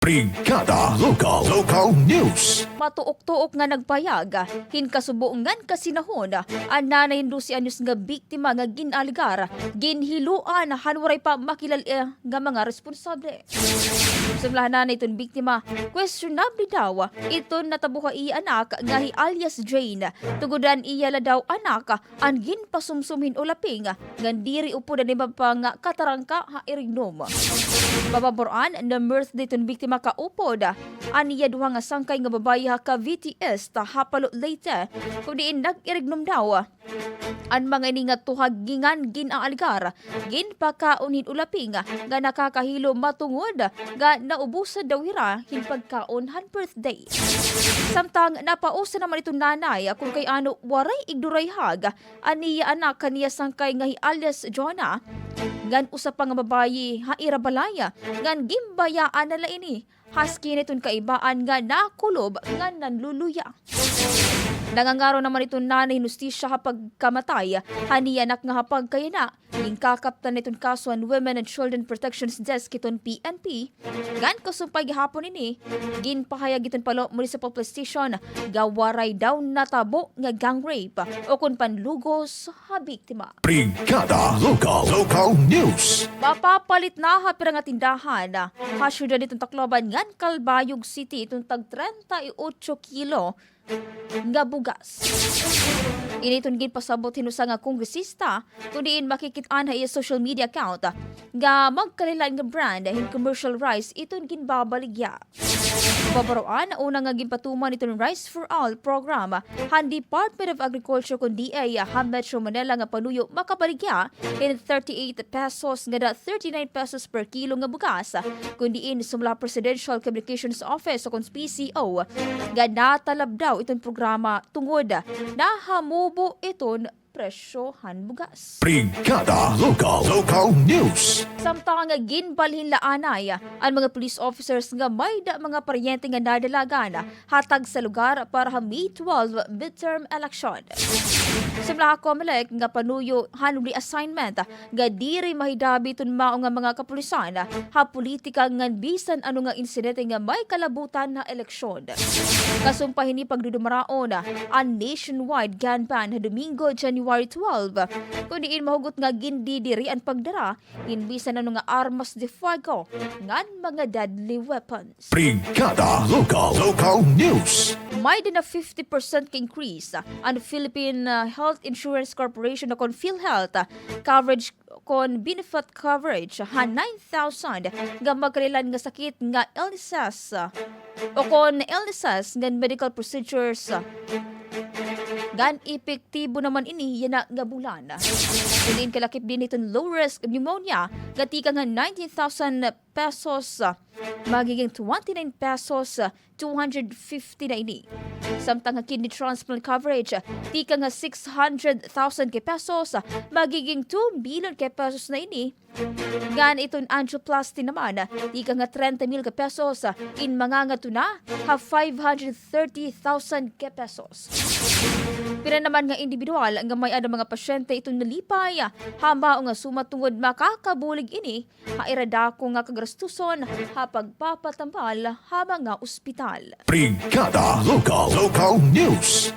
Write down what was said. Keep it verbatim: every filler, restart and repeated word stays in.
Brigada Local, Local News. Matuok-tuok nga nagpahayag hin kasubo ngan kasinahon an nanay hin dose anyos nga biktima nga gin-alegar ginhiluan han waray pa makilal-a nga mga responsable. Sumala han nanay hiton biktima, questionable daw iton natabo ha iya anak nga hi alias Jane, tungod an iya la daw anak an ginpasumsum hin ulaping ngan diri upod an iba pa nga katarangka ha irignom. Mababor-an, na-murder hiton biktima kaupod an iya duha nga sangkay nga babaye ha Cavite East, Hapalo, Leyte, kon diin nag-irignom daw an mga ini ngadto ha ngan gin-aalegar ginpakaon hin ulaping nga nakakahilo matungod nga naubusan daw hira hin pagkaon han birthday. Samtang napausa naman iton nanay kon kay ano waray igdurayhag an iya anak kan iya sangkay nga hi alias Jonah ngan usa pa nga babaye ha ira balay ngan ginbayaan na la ini, haski na iton kaibaan nga nakulob ngan nanluluya. Nangangaro naman iton nanay hin hustisya ha pagkamatay han iya anak nga ha pagkayana ginkakaptan na iton kaso han Women and Children Protections Desk hiton P N P, ngan kasumpay gihapon ini, ginpahayag hiton Palo Municipal Police Station nga waray daw natabo nga gang rape o kon panlugos ha biktima. Brigada Local, Local News. Mapapalit na ha pira nga tindahan ha syudad hiton Tacloban ngan Calbayog City iton tag treinta y ocho kilo nga bugas. Ini iton ginpasabot hin usa nga kongresista, kon diin makikit-an ha iya social media account nga magkalain-lain nga brand hin commercial rice iton ginbabaligya. Mababor-an, una nga ginpatuman iton Rice for All program han Department of Agriculture kon D A ha Metro Manila nga panuyo makabaligya hin thirty-eight pesos ngada thirty-nine pesos per kilo nga bugas, kon diin sumala ha Presidential Communications Office o kon P C O nga natalab daw iton programa tungod nahamubo iton presyo han bugas. Brigada Local, Local News. Samtang ginbalhin la anay an mga police officers nga may-ada mga paryente nga nadalagan ha tagsa lugar para ha May twelve midterm election. Sumala ha Comelec nga panuyo han reassignment nga diri mahidabi iton mao nga mga kapulisan ha politika ngan bisan ano nga insidente nga may kalabutan ha eleksyon. Kasumpay hini pagdudumaraon an nationwide gun ban ha Domingo, January twelve, kon diin mahugot nga gindidiri an pagdara hin bisan ano nga armas de fuego ngan mga deadly weapons. Brigada Local, Local News. May-ada na fifty percent ka increase an Philippine, uh, Health Insurance Corporation o kon PhilHealth, uh, coverage kon benefit coverage ha nine thousand nga magkalain-lain nga sakit nga illnesses, uh, o kon illnesses ngan medical procedures, uh, ngan epektibo naman ini yana nga bulan. Kon diin kalakip dinhi iton low risk pneumonia nga tikang ha nineteen thousand pesos, magiging twenty-nine pesos, two hundred fifty na ini. Samtang ha kidney transplant coverage, tikang ha six hundred thousand ka pesos, magiging two million ka pesos na ini. Ngan iton angioplasty naman, tikang ha trenta mil ka pesos, in mangangadto na ha five hundred thirty thousand ka pesos. Pira naman nga indibidwal nga may-ada mga pasyente iton nalipay ha mao nga suma tungod makakabulig ini ha ira dako nga kagastuson ha pagpapatambal ha mga ospital. Brigada Local, Local News.